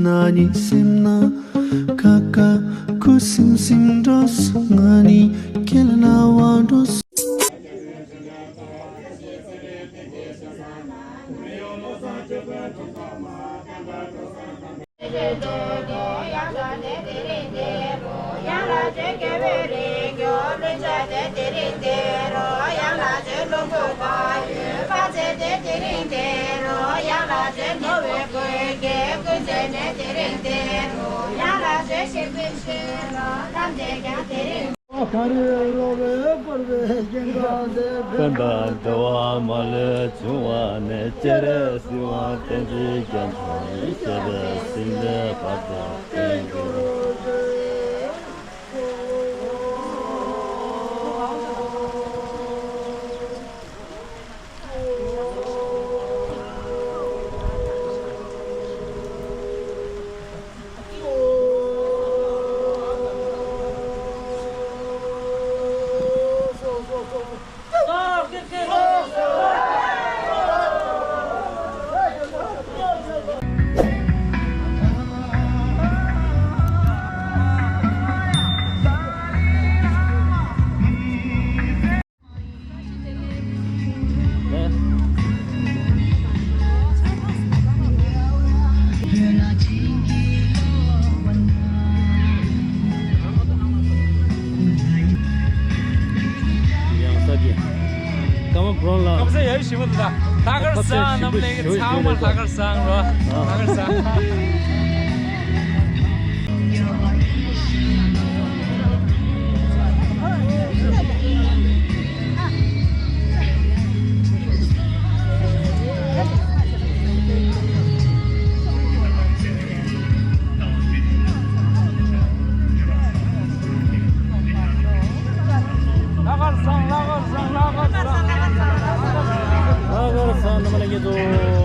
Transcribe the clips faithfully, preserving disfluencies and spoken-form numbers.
ན་ནི་སེམས་ན་ཁ་ཁ་ཁུ་སིམ་སིམ་འགྲོ་སོང་། ང་ནི་ཁྱེད་ལ་ན་བ་འགྲོ་སོང་། གང་རེ་རོགས་རེ་བསྐོར་བའི་རྒྱན་གང་དེ། བསྟན་པ་འདུལ་བ་མ་ལུས་འབྱུང་བ་ནས། སྤྱན་རས་གཟིགས་དབང་བསྟན་འཛིན་རྒྱ་མཚོ་ཡི། ཞབས་པད་སྲིད་མཐའི་བར་དུ་བརྟན་གྱུར་ཅིག། ཡང་ས་གི་ཀ་མ་པྲོན་ལ། ཁམས་ས་ཡ་ཞི་མ་ད། ལྷག་དཀར་བཟང་། རྣམ་པ་ལྷན་རྒྱས་ཚང་མ་ལྷག་དཀར་བཟང་རོ། ལྷག་དཀར་བཟང་། ལྷག་དཀར་བཟང་། རྣམ་པ་ལྷན་རྒྱས་ཚོ།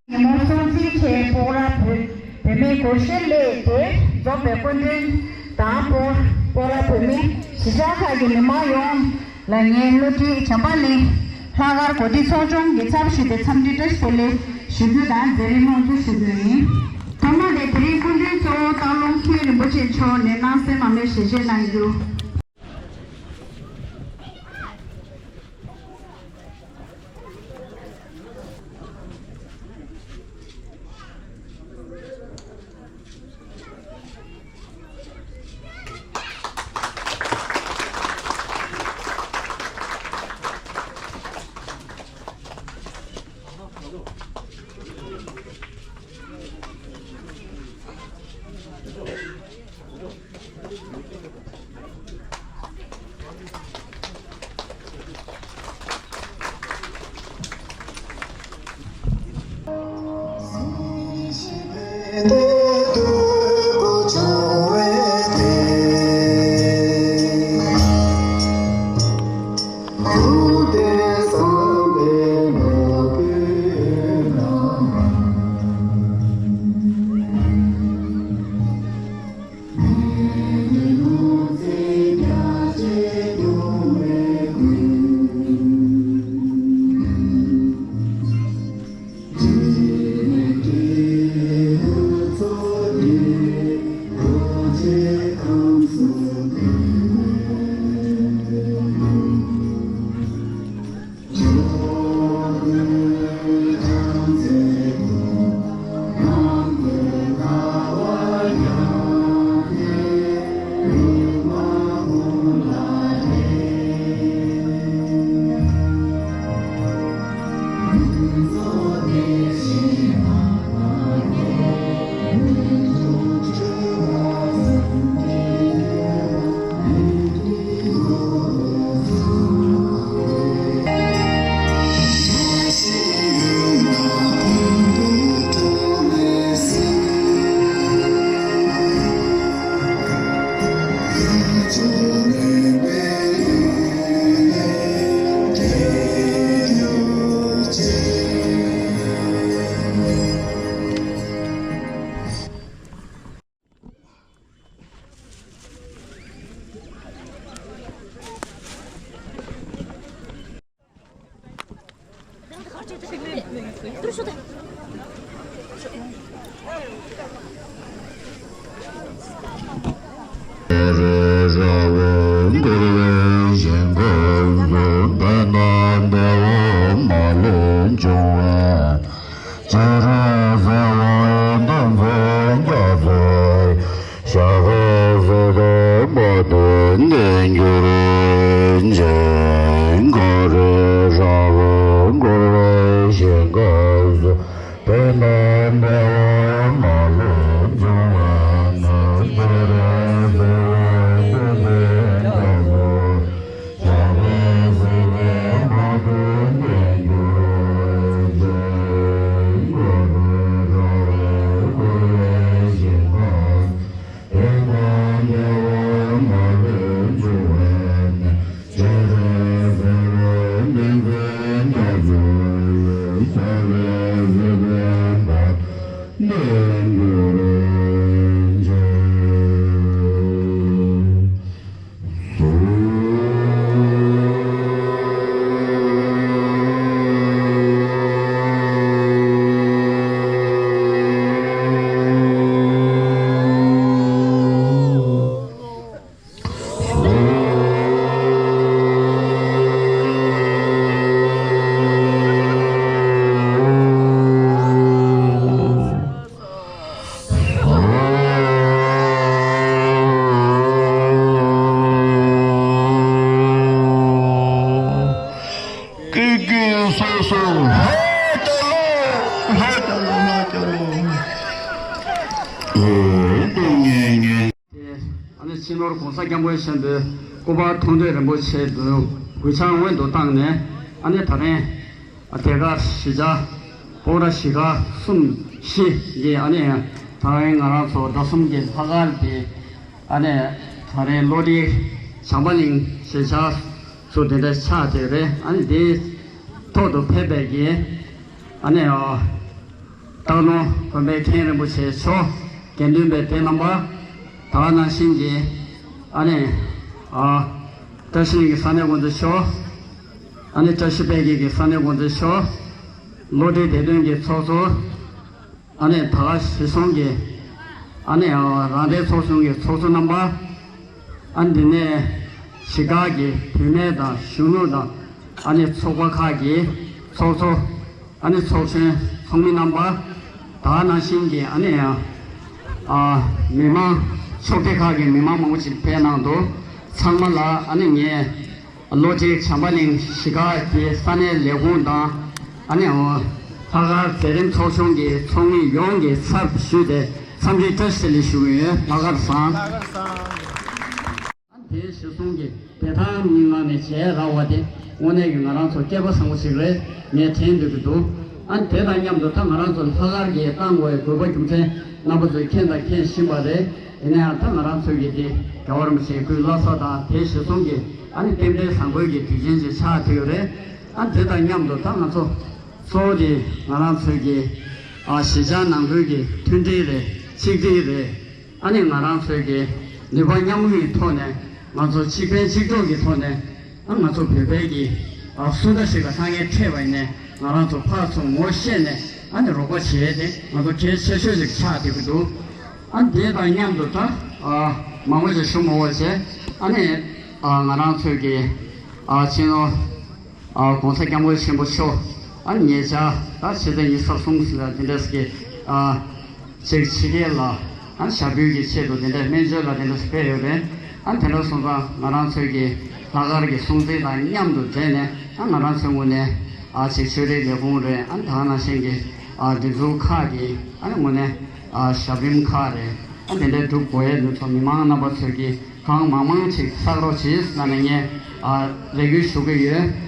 ཉིན་མོ་སྲུང་བརྩི་ཆེད་སྤོག་ར་བོད་བོད་མིའི་སྒོར་གཞས་གླས་ཏེ་འཛོམས་པའི་སྐུ་མགྲོན་དང་སྤོག་སྤོག་ར་བོད་མིའི་གཞིས་ཆགས་ཁག་གི་མི་མང་ཡོངས་ལ་ངའི་བློ་འདྲི་བྱམས་པ་གླིང་ལྷག་དཀར་གོ་སྒྲིག་ཚོགས་ཆུང་གི་ཚབ་ཞུས་ཏེ་འཚམས་འདྲི་བཀྲ་ཤིས་བདེ་ལེགས་ཞུ་རྒྱུ་དང་མཛད་རིམ་དབུ་འཛུགས་ཞུ་རྒྱུ་ཡིན། ཐོག་མ་དེ་དེ་རིང་སྐུ་མགྲོན་གཙོ་བོ་སྟག་ལུང་ཁྲི་རིན་པོ་ཆེ་མཆོག་ནས་སྣང་གསལ་མ་མོལ་ཞལ་བཞེས་གནང་རྒྱུ། ཀི་ཀི་སོ་སོ་ཧ་ཅ་ལོ། ཧ་ཅ་ལོ། ཧ་ཅ་ལོ། ཨེ་ཏུ་ངེ་ངེ། ཨ་ནི་སྤྱི་ནོར་༸གོང་ས་༸སྐྱབས་མགོན་ཆེན་པོའི་སྐུ་པར་མཐོང་ཐོས་རིན་པོ་ཆེ་དུ་གུས་ཕྱག་སྔོན་དུ་བཏང་ནས། ཨ་ནི་ད་རིང་དེ་ག་གཞིས་ཆགས་སྤོག་ར་གཞིས་ཀ་གསུམ་བཞི་གི་ཨ་ནི་ད་རིང་ང་རང་ཚོ་ཟླ་གསུམ་གྱི་ལྷག་དཀར་དེ། ཨ་ནི་ད་རིང་བློ་གྲོས་བྱམས་པ་གླིང་གཞིས་ཆགས་སུ་དེ་འདྲ་ཆགས་བསྡད་རེད། ཨ་ནི་དེའི་ཐོག་ཏུ་ཕེབས་པའི་གི་ཨ་ནི་ཨ་སྟག་ལུང་དགོན་པའི་མཁན་རིན་པོ་ཆེ་མཆོག་དགེ་འདུན་པའི་སྡེ་རྣམ་པ། ད་ག་ནང་བཞིན་གྱི་ཨ་ནི་ཨ་བཀྲ་ཤིས་གླིང་གི་ས་གནས་དགོན་གཙོ་མཆོག་ཨ་ནི་བཀྲ་ཤིས་དཔལ་གྱི་གི་ས་གནས་དགོན་གཙོ་མཆོག་བློ་གྲོས་བདེ་དོན་གྱི་ཚོགས་གཙོ། ཨ་ནི་ད་ག་གཞིས་གསུམ་གྱི་ཨ་ནི་རང་བདེན་ཚོགས་ཆུང་གི་ཚོགས་གཙོ་རྣམ་པ། ཨ་ནི་དེ་ནས་གཞིས་ཁག་གི་བུད་མེད་དང་གཞོན་ནུ་དང་ཨ་ནི་ཚོགས་པ་ཁག་གི་ཚོགས་གཙོ། ཨ་ནི་ཚོགས་གཞོན་ཚོགས་མི་རྣམ་པ། ད་ག་ནང་བཞིན་གྱི་ཨ་ནི་ཡང་ཨ་མི་མང་ཕྱོགས་སྡེ་ཁག་གི་མི་མང་མང་པོ་ཅིག་ཕེབས་གནང་འདུག་ཚང་མ་ལ་ཨ་ནི་ངས་བློ་གྲོས་བྱམས་པ་གླིང་གཞིས་ཀ་གི་ས་གནས་ལས་ཁུངས་དང་ཨ་ནི་ཨོ་ལྷག་དཀར་མཛད་རིམ་ཚོགས་ཆུང་གི་ཚོགས་མི་ཡོངས་ཀྱི་ཚབ་ཞུས་ཏེ་འཚམས་འདྲི་བཀྲ་ཤིས་བདེ་ལེགས་ཞུ་གི་ཡོད། ལྷག་དཀར་བཟང་། ལྷག་དཀར་བཟང་། ཨ་ནི་དེའི་གཞིས་གསུམ་གྱི་བདེ་ཐང་མི་མངའ་ནས་བྱས་རག་པ་དེ་དངོས་གནས་ཀྱི་ང་རང་ཚོ་སྐལ་པ་བཟང་པོ་ཞིག་རེད་ངས་དྲན་འདོད་ཀྱི་འདུག་ཨ་ནི་དེ་དང་མཉམ་དུ་ད་ང་རང་ཚོ་ལྷག་དཀར་གྱི་བཏང་དགོས་པའི་དགོས་པ་རྒྱུ་མཚན་རྣམ་པ་ཚོས་མཁྱེན་དང་མཁྱེན་བཞིན་པ་རེད། ཡིན་ན་ཡང་ད་ང་རང་ཚོས་ཀྱི་དེ་རྒྱལ་བ་རིན་པོ་ཆེའི་སྐུའི་བླ་གཟའ་དང་དེའི་གཞིས་གསུམ་གྱི་ཨ་ནི་རྟེན་འབྲེལ་བཟང་པོའི་གི་དུས་ཆེན་ཞིག་ཆགས་བསྡད་ཡོད་རེད། ཨ་ནི་དེ་དང་མཉམ་དུ་ད་ང་ཚོ་གཙོ་བོ་དེ་ང་རང་ཚོས་ཀྱི་ཨ་གཞིས་ཆགས་ནང་ཁུལ་གྱི་མཐུན་སྒྲིལ་རེད། ཆིག་སྒྲིལ་རེད། ཨ་ནི་ང་རང་ཚོས་ཀྱི་ནུས་པ་མཉམ་སྤུངས་ཀྱི་ཐོག་ནས་ང་ཚོ་གཅིག་ཕན་གཅིག་གྲོགས་ཀྱི་ཐོག་ནས་ཨ་ང་ཚོ་བོད་པའི་གི་ཨ་སུ་འདྲ་ཞིག་ལ་དཀའ་ངལ་འཕྲད་པ་ཡིན་ནའི་ང་རང་ཚོ་ཕར་ཚུར་ངོ་ཤེས་ནས་ཨ་ནི་རོགས་པ་བྱས་ཏེ་ང་ཚོ་གལ་ཆེ་ཤོས་ཤིག་ཆགས་བསྡད་ཀྱི་འདུག་ཨ་ནི་དེ་དང་མཉམ་དུ་ད་ཨ་མང་པོ་ཞིག་ཞུ་མ་དགོས་བྱས། ཨ་ནི་ཨ་ང་རང་ཚོས་ཀྱི་ཨ་སྤྱི་ནོར་ཨ་༸གོང་ས་༸སྐྱབས་མགོན་ཆེན་པོ་མཆོག་ཨ་ནི་ཉེ་ཆར་ད་ཕྱི་ཚེས་ཉི་ཤུ་རྩ་གསུམ་ཟིན་ལ་དེ་འདྲས་ཀྱི་ཨ་ཅིག་ཕྱི་རྒྱལ་ལ་ཨ་ཞབས་བརྟན་གྱི་ཆེད་དུ་དེ་འདྲས་སྨན་བཅོས་ལ་དེ་འདྲས་ཕེབས་ཡོད་པས། ཨ་དེ་འདྲ་སོང་ཙང་ང་རང་ཚོའི་གི་ལྷག་དཀར་གྱི་སྲུང་བརྩི་དང་མཉམ་དུ་འབྲེལ་ནས་ཨ་ང་རང་ཚོའི་ངོས་ནས་ཨ་ཅིག་ཆོས་རིག་ལས་ཁུངས་རེད། ཨ་ད་ག་ནང་བཞིན་གྱི་ཨ་སྒྲིག་འཛུགས་ཁག་གི་ཨ་ནི་ངོས་ནས་ཨ་ཞབས་རིམ་ཁག་རེད། ཨ་དེ་འདྲས་སྒྲུབ་དགོས་ཡས་འདུག་ཚོ་མི་མང་རྣམ་པ་ཚོས་ཀྱི་གང་མང་མང་ཅིག་བསགས་རོགས་གྱིས་ཟེར་ནས་ངས་ཨ་རེ་སྐུལ་ཞུ་གི་ཡོད།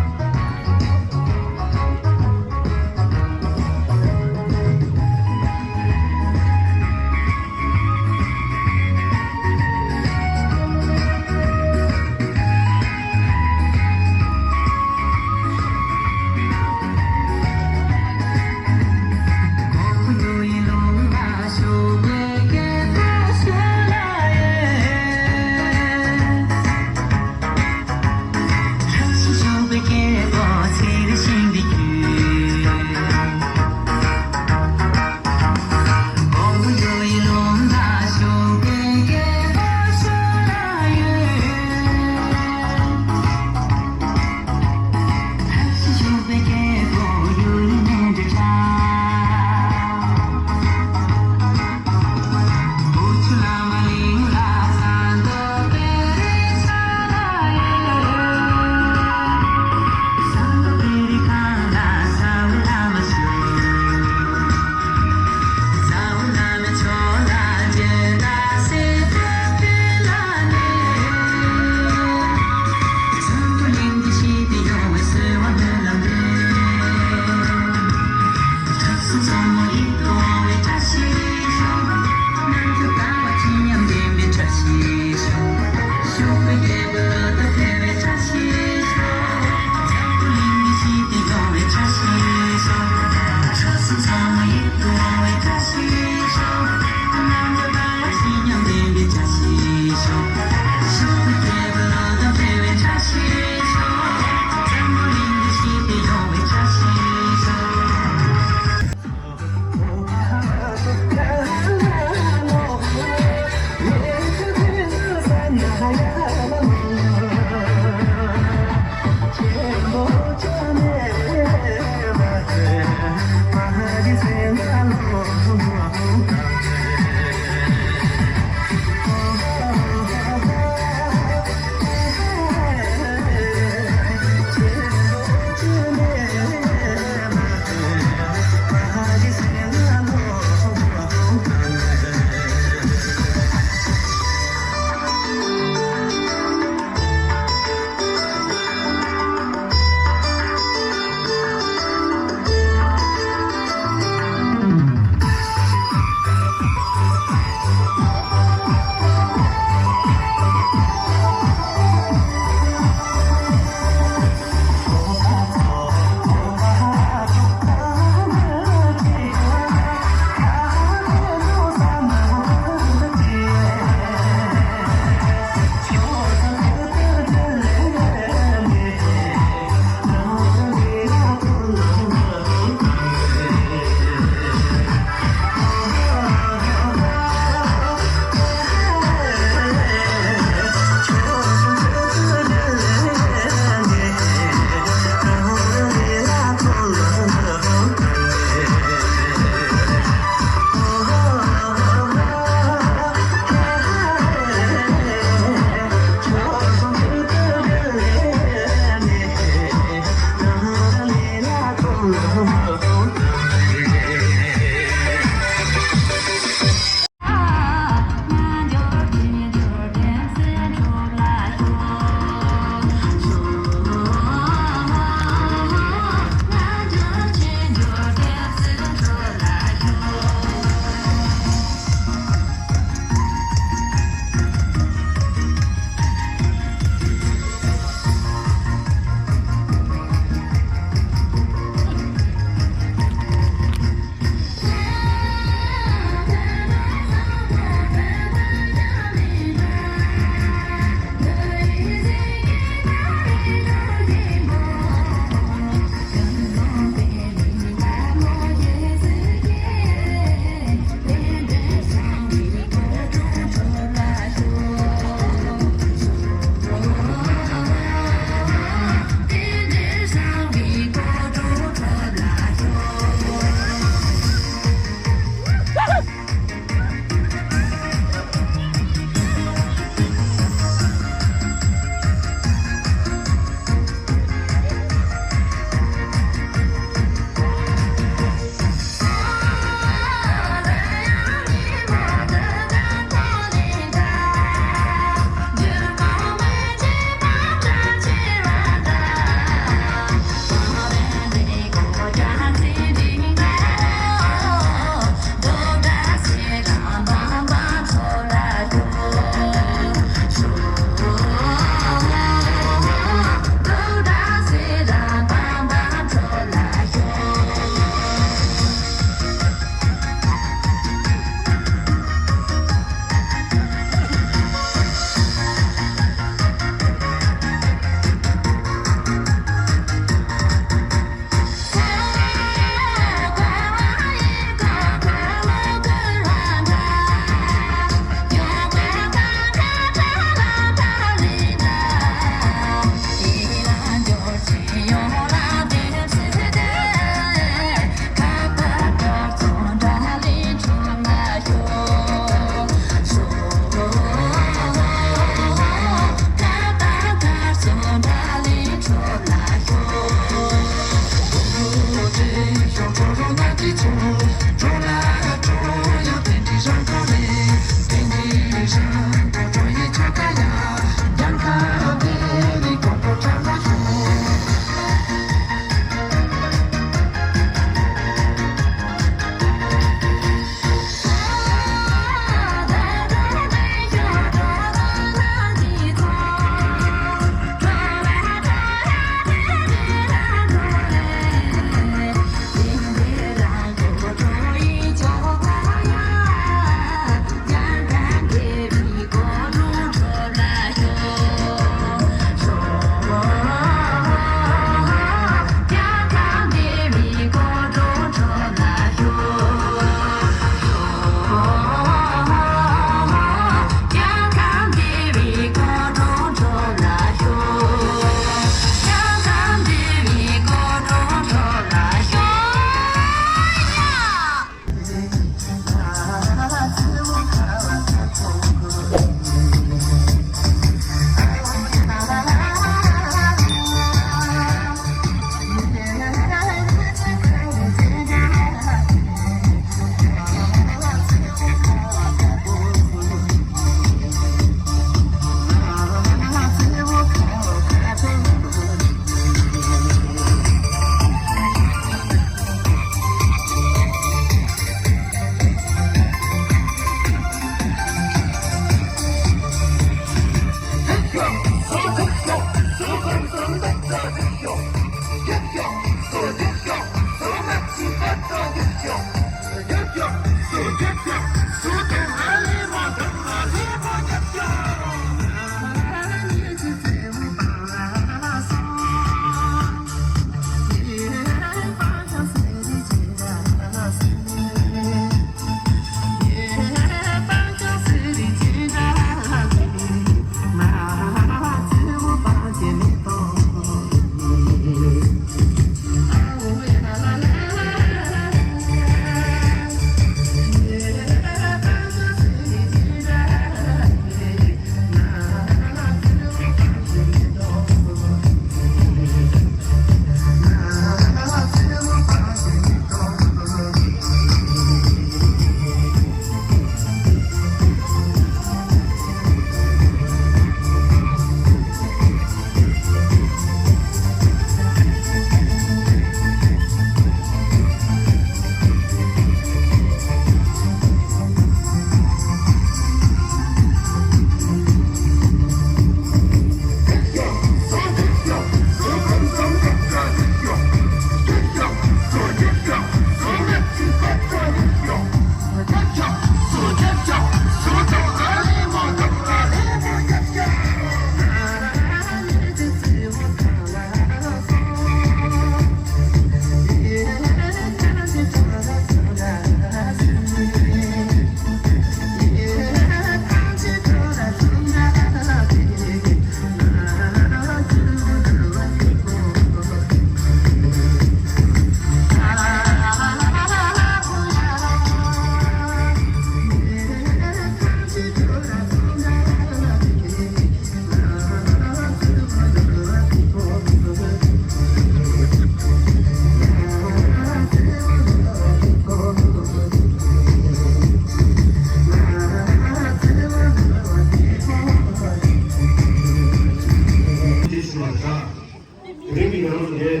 དེ་རིང་གི་ང་རང་ཚོ་འདིར་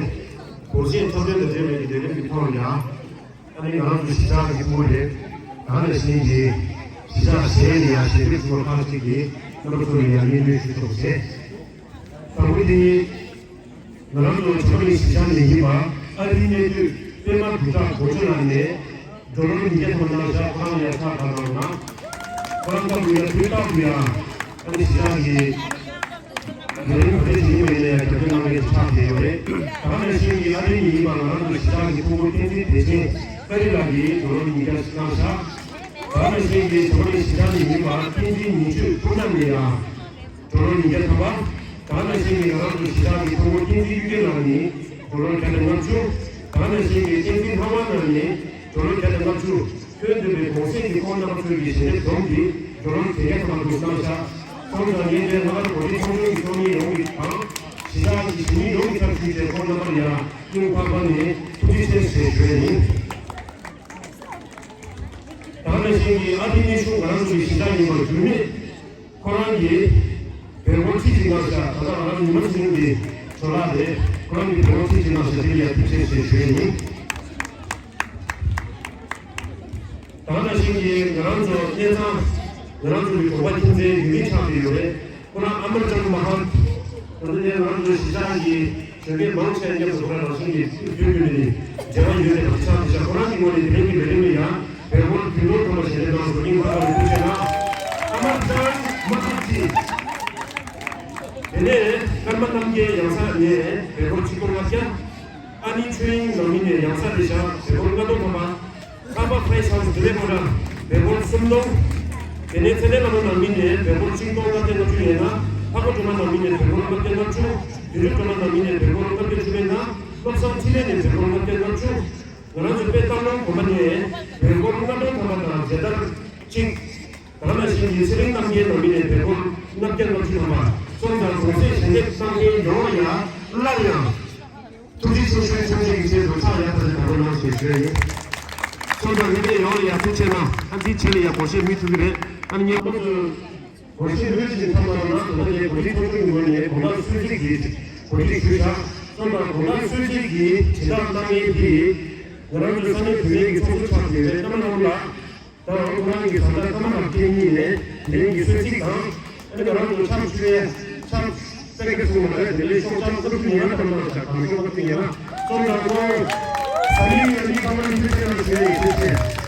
གོ་སྐབས་ཐོབ་ཐང་དང་འབྲེལ་བའི་ལས་རིམ་གྱི་ཐོག་ལ་ཡང་། ཨ་ནི་ང་རང་ཚོ་གཞིས་ཆགས་ཀྱི་ཕྲུ་གུ་རེད། ད་ནང་བཞིན་གྱི་གཞིས་ཆགས་གཞན་ནས་ཡང་གཞས་འདེབས་ཚོགས་པ་ཁག་ཅིག་གིས་རྣམ་པ་ཚོ་ལ་ཡང་སྙན་སྒྲོན་ཞུ་ཆོག་ཟེར། ད་འོ་དེ་ང་རང་ཚོ་ཆོས་གླིང་གཞིས་ཆགས་ནས་ཡིན་པ་ཨ་རིའི་གནས་སྡོད་པད་མ་བུ་ཕྲུག་གོ་ཆོད་ལགས་ནས་འགྲོ་ལོ་ཉིས་བརྒྱ་ཐམ་པ་གནང་ཤག་ཁོ་རང་ཡང་ཕྱག་བརྡབ་གནང་། ཁོ་རང་སྐབས་དེ་ཡང་དུས་རྟག་ཏུ་ཡང་ཨ་ནི་གཞིས་ཆགས་ཀྱི་ལས་རིམ་ག་རེ་ཞིག་ཡིན་པ་ཡིན་ན་ཡང་རྒྱབ་སྐྱོར་གནང་མཁན་ཆགས་བསྡད་ཡོད་རེད། ད་ག་ནང་བཞིན་གྱི་ཨ་རིའི་ཉིན་ཡིན་པ་ང་རང་ཚོ་གཞིས་ཆགས་ཀྱི་ཕྲུ་གུ་བསྟན་འཛིན་བདེ་ཆེན་ཀ་རི་ལགས་ཀྱིས་འགྲོ་ལོ་ཉིས་བརྒྱ་གནང་ཤག་ད་ག་ནང་བཞིན་གྱི་ཆོས་གླིང་གཞིས་ཆགས་ནས་ཡིན་པ་བསྟན་འཛིན་ཉི་ཆོས་ཕུ་ནག་ནས་ཡང་འགྲོ་ལོ་ཉིས་བརྒྱ་ཐམ་པ། ད་ག་ནང་བཞིན་གྱི་ང་རང་ཚོ་གཞིས་ཆགས་ཀྱི་ཕྲུ་གུ་བསྟན་འཛིན་གཡུ་སྒྱེད་ལགས་ནས་འགྲོ་ལོ་བརྒྱ་དང་ལྔ་བཅུ། ད་ག་ནང་བཞིན་གྱི་བསྟན་འཛིན་ལྷ་དབང་ལགས་ནས་འགྲོ་ལོ་བརྒྱ་དང་ལྔ་བཅུ། ཁྱོན་བསྡོམས་པའི་གུང་གསེང་གི་ཁོང་རྣམ་པ་ཚོས་ཀྱི་ཞལ་འདེབས་བསྡོམས་ཀྱིས་འགྲོ་ལོ་བརྒྱད་བརྒྱ་ཐམ་པ་འདུག་གནང་ཤག་སོང་ཙང་ངས་འདིར་རྣམ་པ་ཚོ་གོ་སྒྲིག་ཚོགས་ཆུང་གི་ཚོགས་མི་ཡོངས་ཀྱི་དང་། གཞིས་ཆགས་ཀྱི་གཞིས་མི་ཡོངས་ཀྱི་ཚབ་ཞུས་ཏེ་ཁོང་རྣམ་པར་ཡང་སྙིང་ཐག་པ་ནས་ཐུགས་རྗེ་ཆེ་ཞེས་ཞུ་ཡས་ཡིན། ད་ག་ནང་བཞིན་གྱི་ཨ་ཏི་གནས་ཆུང་ང་རང་ཚོའི་གཞིས་ཆགས་ཡིན་པར་གྱུར་མེད། ཁོ་རང་གིས་བོད་སྐོར་ཁྲིད་ཅིག་གནང་ཤག་ད་ལྟ་ང་རང་ཉི་མ་ཚེ་རིང་གི་ཇོ་ལགས་རེད། ཁོ་རང་གིས་བོད་སྐོར་ཁྲིད་ཅིག་གནང་ཤག་དེ་ལ་ཡང་ཐུགས་རྗེ་ཆེ་ཞུ་ཡས་ཡིན། ད་ག་ནང་བཞིན་གྱི་ང་རང་ཚོ་གནས་ཚང་། ང་རང་ཚོ་གི་དགོན་པ་ཁྱིམ་མཚེས་ཡུལ་མི་ཆགས་བསྡད་ཡོད་རེད། ཁོ་རང་ཨ་མར་ཅང་མ་ཧཱན། ད་ལྟ་ནས་ང་རང་ཚོའི་གཞིས་ཆགས་ཀྱི་གཞོན་སྐྱེས་མང་ཆེ་མཉམ་དུ་ཁོ་རང་རང་བཞིན་གྱི་དུས་རྒྱུན་ནས་འབྲེལ་བ་ཡོད་པའི་གཞིས་ཆགས་དེ་ཆགས། ཁོ་རང་གི་ངོས་ནས་དེ་རིང་གི་མི་རིང་མི་ཡང་བོད་སྐོར་རྒྱུན་ལོ་ཐོག་མ་ཞལ་འདེབས་གནང་སོང་། སྙིང་ཐག་པ་ནས་ཐུགས་རྗེ་གནང་། ཨ་མར་ཅང་མ་ཧཱན་ཇི། དེ་ནས་ཀརྨ་རྣམ་རྒྱལ་ཡང་ས་ནས་བོད་སྐོར་ཆིག་སྟོང་ལྔ་བརྒྱ། ཨ་ནི་ཆོས་དབྱིངས་ནང་མི་ནས་ཡང་ས་རེ་བཞག་བོད་སྐོར་ལྔ་སྟོང་ཐམ་པ། ལྷག་པ་ཕ་ཡི་ཆང་སུ་དེ་ལས་ཁོ་ར་བོད་སྐོར་སུམ་སྟོང་། དེ་ནས་ཚེ་བརྟན་བླ་མ་ནང་མི་ནས་བོད་སྐོར་ཆིག་སྟོང་ལྔ་བརྒྱ་ལྔ་བཅུ་ཡན་ལ། ལྷག་པ་སྒྲོལ་མ་ནང་མི་ནས་བོད་སྐོར་ལྔ་བརྒྱ་ལྔ་བཅུ། དུས་རབས་སྒྲོལ་མ་ནང་མི་ནས་བོད་སྐོར་ལྔ་བརྒྱ་བཅུ་ཡན་ལ། བློ་བཟང་འཕྲིན་ལས་ནས་བོད་སྐོར་ལྔ་བརྒྱ་ལྔ་བཅུ། ང་རང་ཚོ་དཔལ་སྟག་ལུང་དགོན་པ་ནས་བོད་སྐོར་ལྔ་སྟོང་ཐམ་པ་དང་མཇལ་དར་གཅིག་ད་ག་ནང་བཞིན་གྱི་ཚེ་རིང་རྣམ་རྒྱལ་ནང་མི་ནས་བོད་སྐོར་ལྔ་བརྒྱ་ལྔ་བཅུ་ཐམ་པ། སོང་ཙང་གོང་ཚེས་ཞལ་འདེབས་གནང་མཁན་ཡོངས་ལ་ཡང་སླར་ཡང་ཐུགས་རྗེ་ཆེ་ཞུའི་ཐུགས་རྗེ་ཡིད་ཆེས་དང་ཕྱག་ཡར་འཕུར་ཏེ་དང་པོ་གནང་ཞེས་ཞུ་ཡ་ཡིན། སོང་ཙང་ལྷན་རྒྱས་ཡོངས་ལ་ཡང་ཐུགས་རྗེ་གནང་། ཨ་ཙི་བྱས་ལ་ཡང་སྒོར་གཞས་མི་ཐུབ་ཀྱི་རེད། ཨ་ནི་ངས་ཁོ་ཚོས་སྒོར་གཞས་ལོས་ཤིག་ཐམ་པ་ནང་དུ་ད་ལྟའི་གོ་སྒྲིག་ཚོགས་ཆུང་གི་ངོས་ནས་དགོང་དག་གསོལ་ཚིགས་ཀྱི་གོ་སྒྲིག་ཞུས་བཞག་སོང་ཙང་དགོང་དག་གསོལ་ཚིགས་ཀྱི་དྲིལ་བསྒྲགས་གནང་མཁན་དེ་ང་རང་ཚོའི་ས་གནས་བུད་མེད་ཀྱི་ཚོགས་གཙོ་ཆགས་བསྡད་པའི་ཀརྨ་ནོར་ལགས། ད་ཁོ་རང་གི་བཟའ་ཟླ་ཀརྨ་ལགས་ཁྱེད་གཉིས་ནས་དེ་རིང་གི་གསོལ་ཚིགས་དང་། ཨ་ནི་ང་རང་ཚོ་ཕྱག་མཆོད་ཡས་ཕྱག་སེར་སྐྱ་གསུམ་མ་རེད། དེ་ལས་ཤོག་ཆང་ཁ་ཐུག་ཉེ་ར་ཐམ་ལ་བཞག་དང་ཤོག་ཁ་ཐུག་ཉེ་ར་སོང་ཙང་ཁོ་ས་མིག་ཡ་མིག་ཁ་མ་ཡིན་ཚེ་ཡ་ལ་ཞུ་ཡ་ཡིན་ཚེ་ཚེ།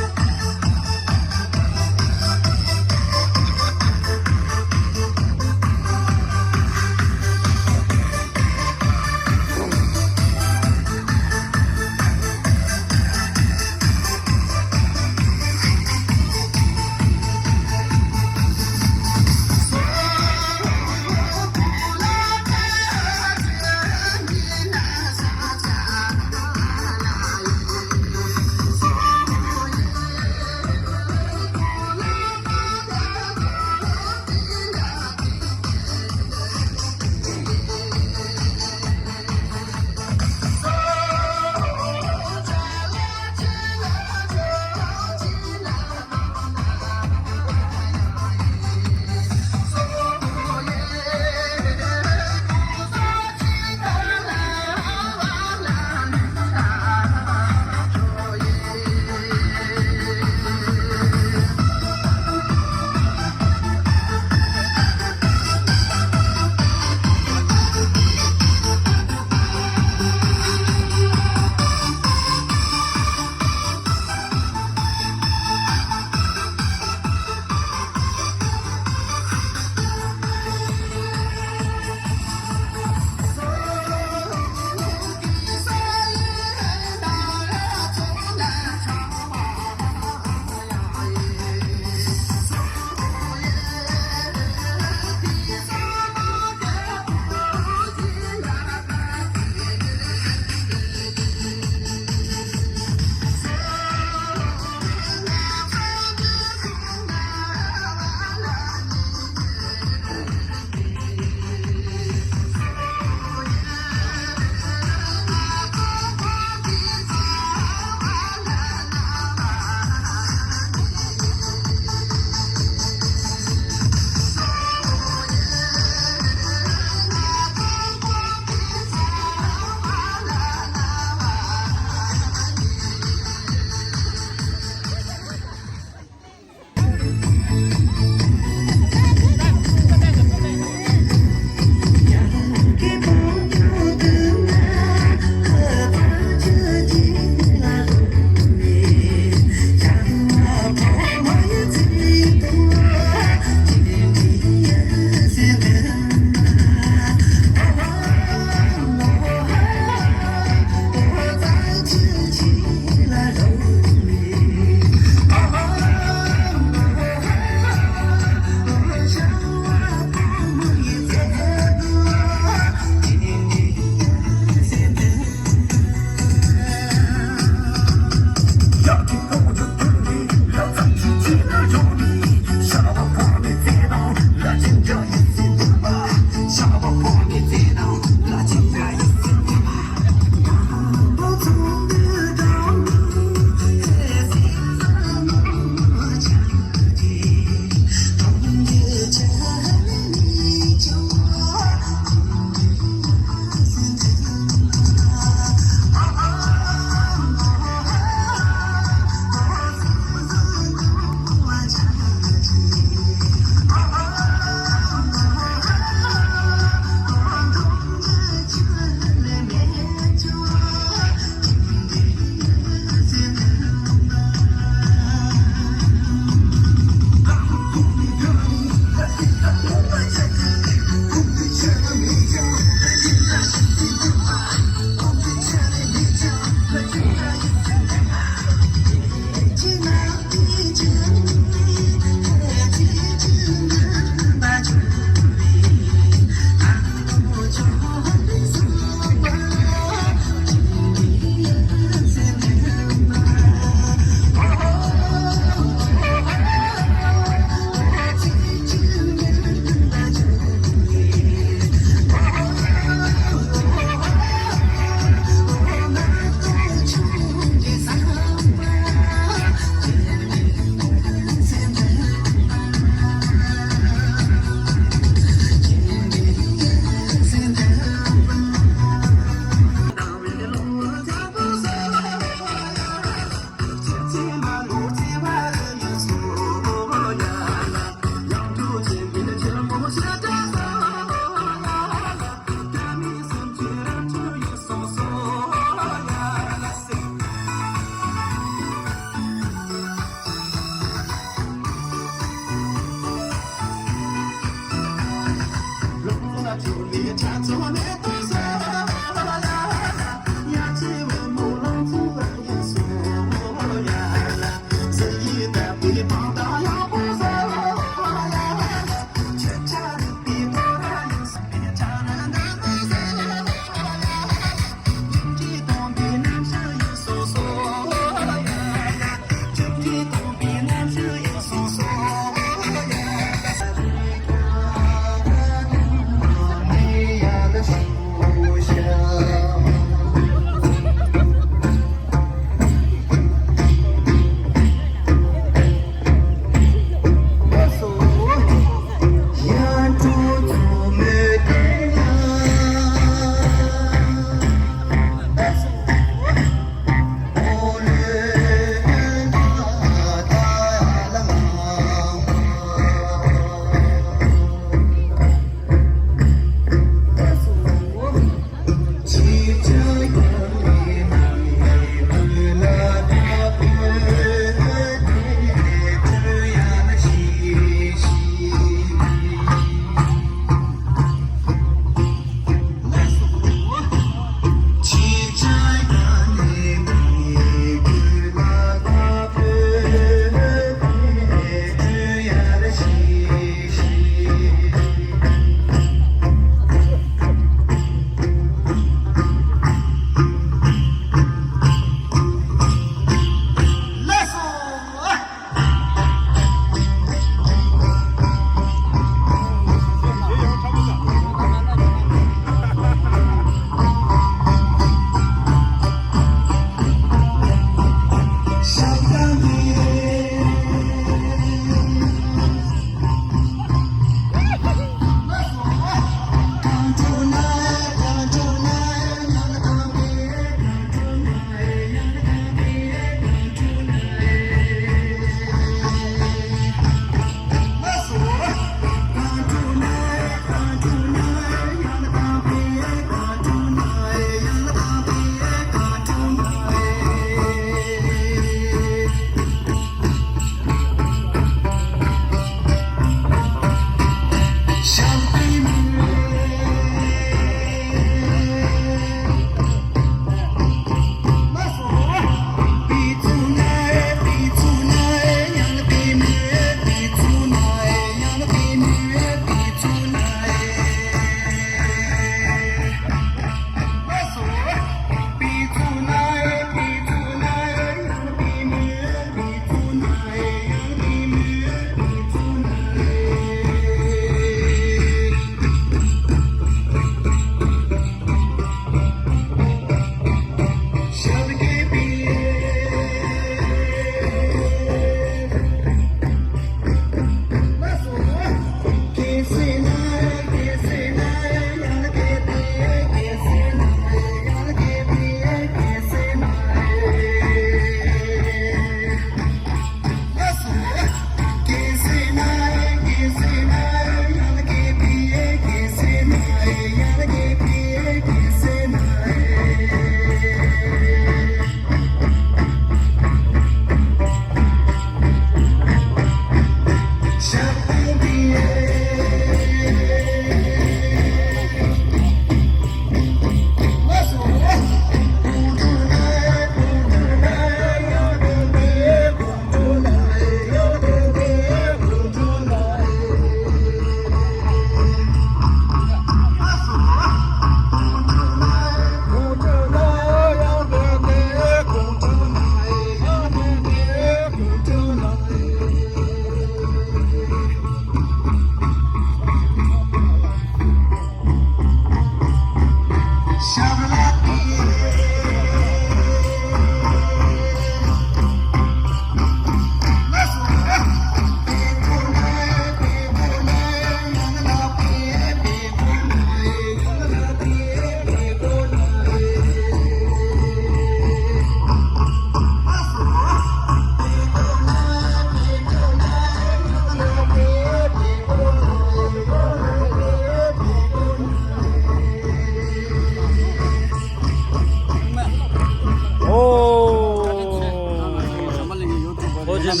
ཅི་ན་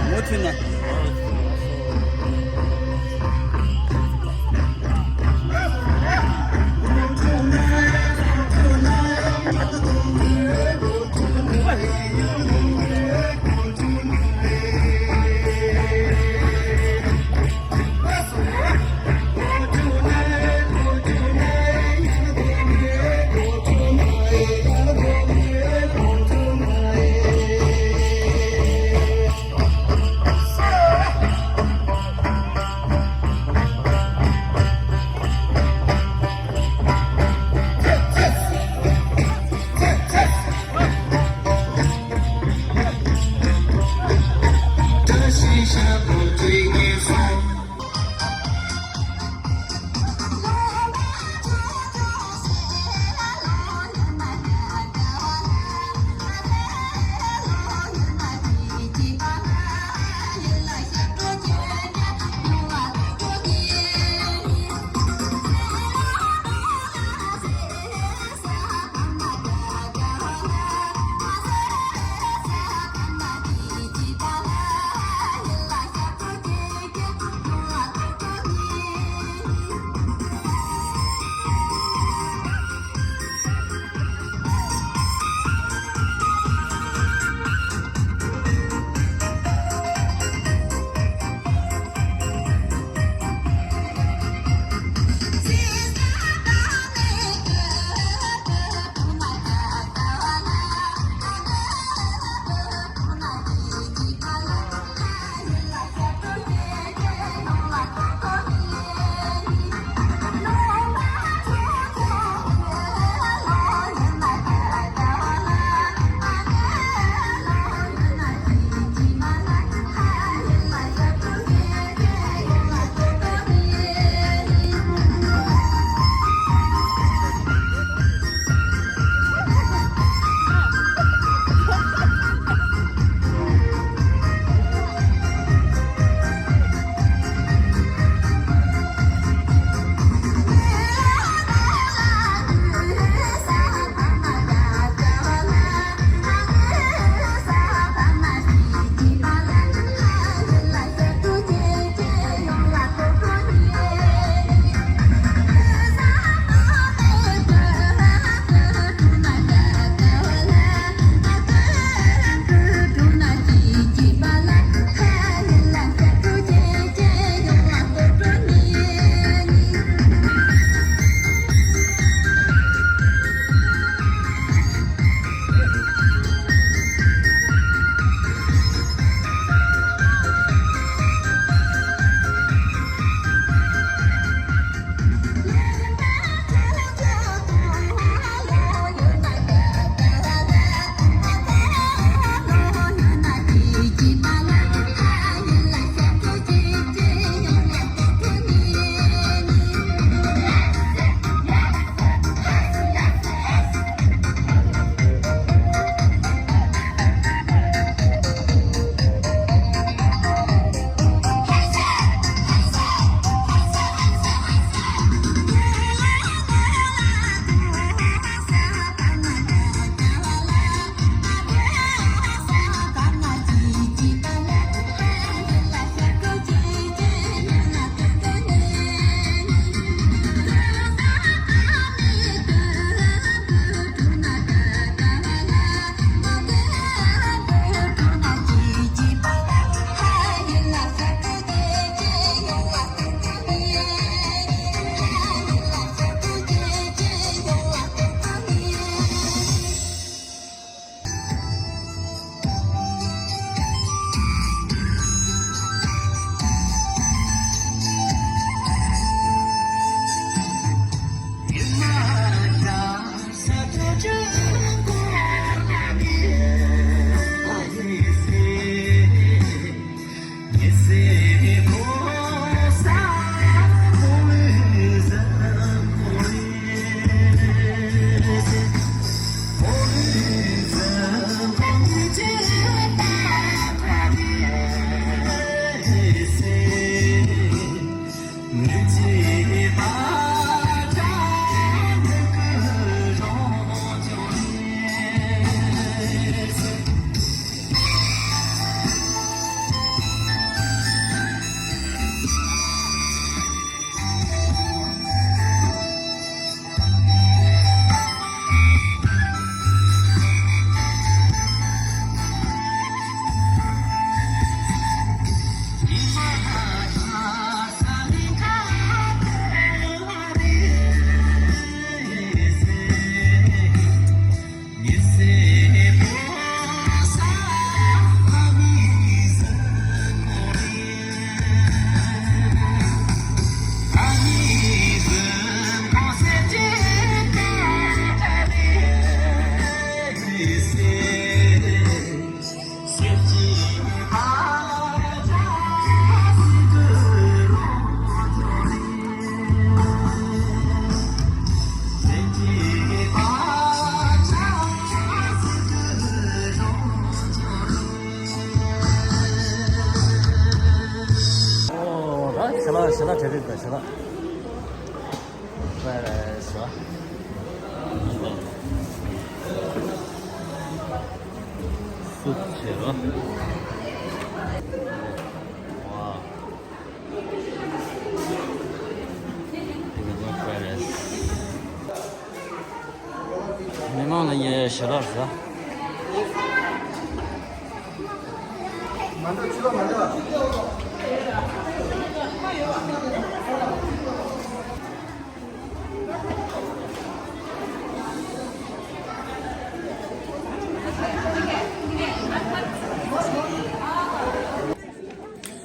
མུ་མཐུད་ནས། ཞལ་ལག་གྲ་སྒྲིག་དང་ཞལ་ལག་ཕ་རེ་ཟ། སུབ་བྱེད་རོགས། ཝ། དེ་ག་ནོ་ཕ་རེ་ཟ། མི་མང་ལ་ཡ་ཞལ་ལག་ཟ།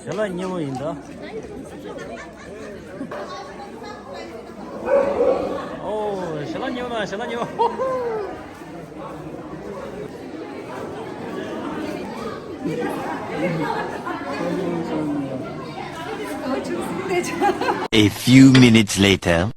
ཞལ་ལག་མཉེས་པོ་ཡིན་ད། ཨོ། ཞལ་ལག་མཉེས་པོ་དང་ཞལ་ལག་མཉེས་པོ། A few minutes later.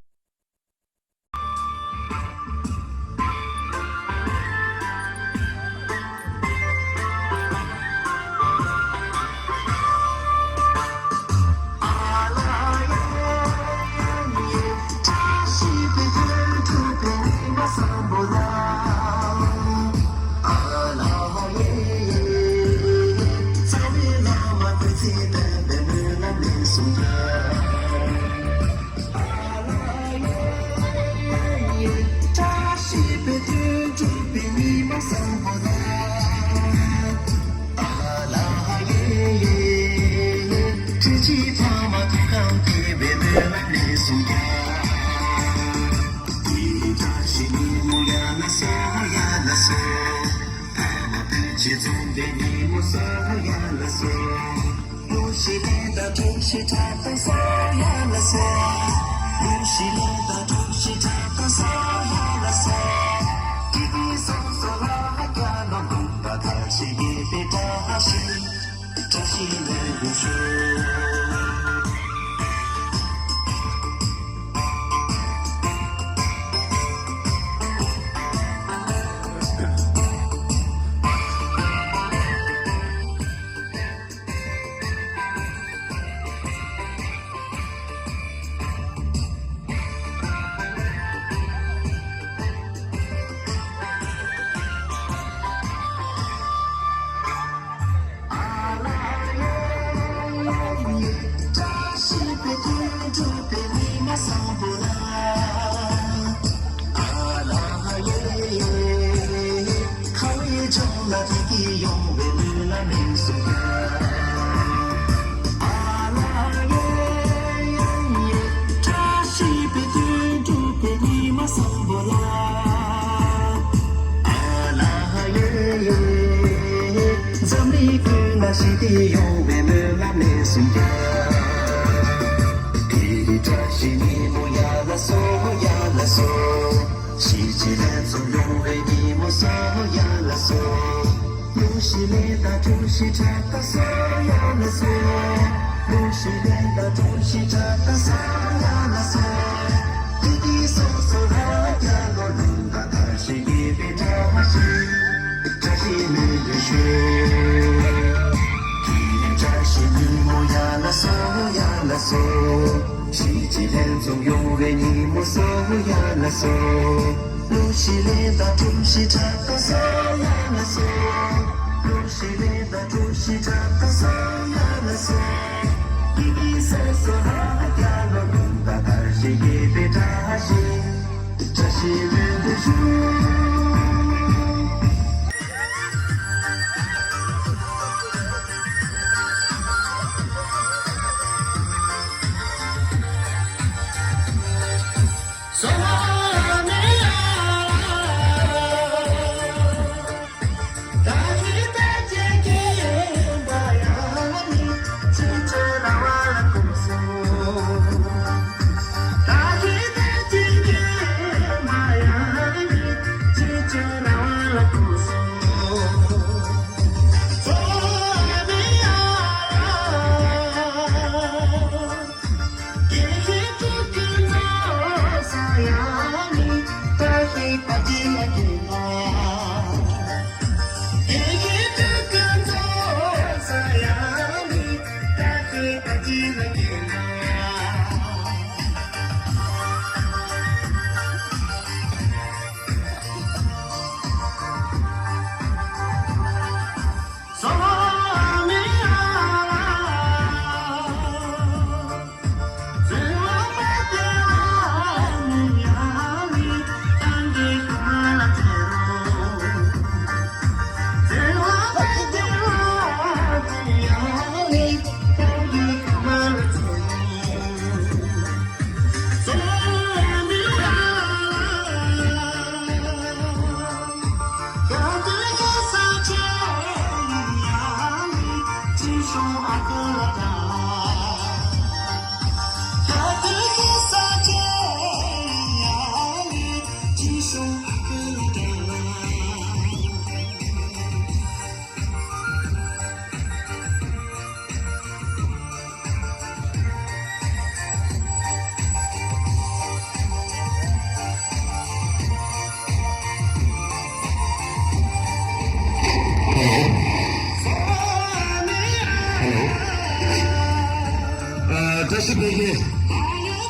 བཀྲ་ཤིས་བདེ་ལེགས།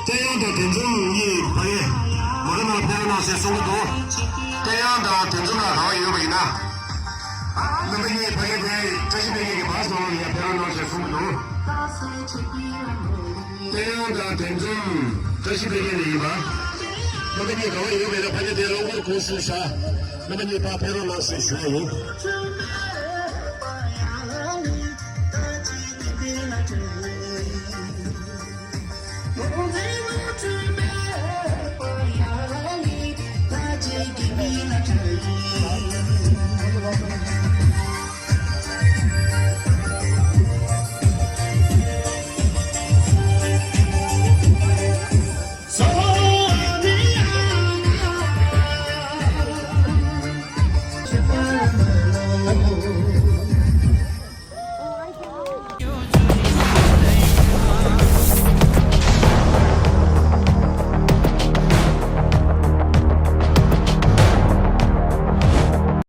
བསྟན་དབྱངས་དང་དོན་འཛོམས་གཉིས་ཕ་གི་མོ་ཊ་ནང་ཕེབས་རོགས་གནང་ཞེས་གསུང་གི་འདུག་བསྟན་དབྱངས་དང་དོན་འཛོམས་ལ་ག་བ་ཡོད་པ་ཡིན་ན། རྣམ་པ་གཉིས་ཕ་གི་དེ་བཀྲ་ཤིས་བདེ་ལེགས་ཀྱི་བར་སོང་ལ་ཡ་ཕེབས་རོགས་གནང་ཞེས་གསུང་གི་འདུག་བསྟན་དབྱངས་དང་དོན་འཛོམས་བཀྲ་ཤིས་བདེ་ལེགས་ནས་ཡིན་པ། རྣམ་པ་གཉིས་ག་བ་ཡོད་པ་ཡིན་ན་ཕ་གི་དེ་རླངས་འཁོར་ཁོངས་སུ་བཞག་རྣམ་པ་གཉིས་ཕར་ཕེབས་རོགས་གནང་ཞེས་ཞུ་བ་ཡིན།